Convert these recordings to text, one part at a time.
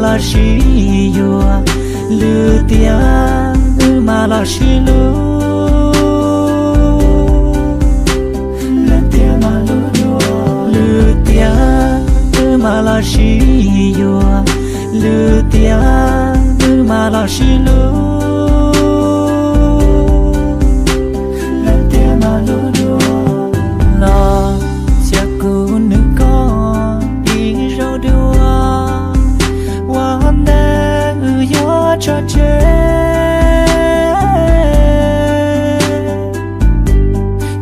los sib yuav, lwm tiam wb mam los sib hlub. Lwm tiam wb mam los sib yuav, lwm tiam wb mam los sib hlub. Los cia kuv nrog koj ib zaug dua, ua ntej wb yuav tso tseg.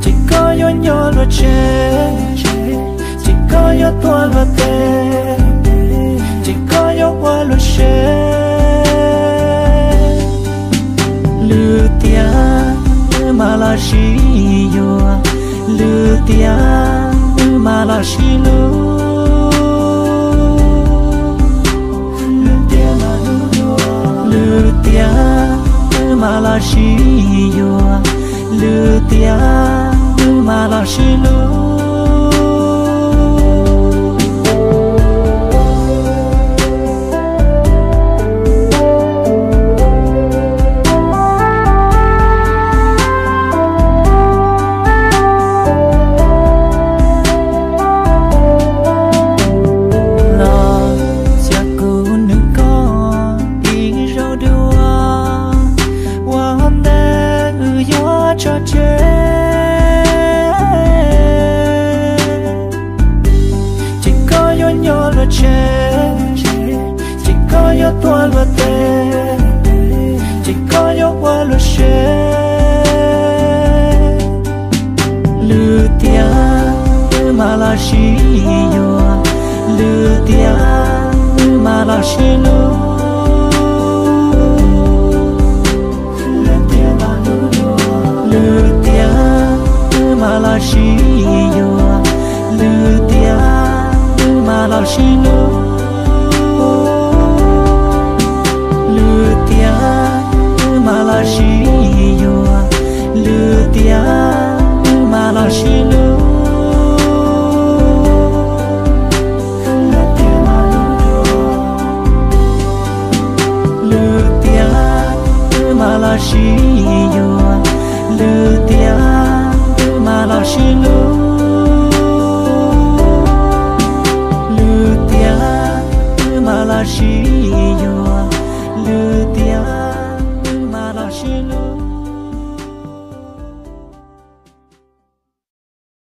Ces koj yuav nyob luag tsev, ces koj yuav tuag luag teb, ces koj yuav ua luag sev. Lwm tiam wb mam los sib yuav, lwm tiam wb mam los sib hlub. Lwm tiam wb mam los sib yuav, lwm tiam wb mam los sib hlub. Los cia kuv nrog koj ib zaug dua, ua ntej wb yuav tso tseg. Ces koj yuav nyob luag tsev, ces koj yuav tuag luag teb, ces koj yuav ua luag sev. Lwm tiam wb mam los sib yuav, lwm tiam wb mam los sib hlub. Lwm tiam wb mam los sib yuav, lwm tiam wb mam los sib hlub. Lwm tiam wb mam los sib yuav, lwm tiam wb mam los sib hlub. Lwm tiam wb mam los sib yuav, lwm tiam wb mam los sib hlub. Lwm tiam wb mam los sib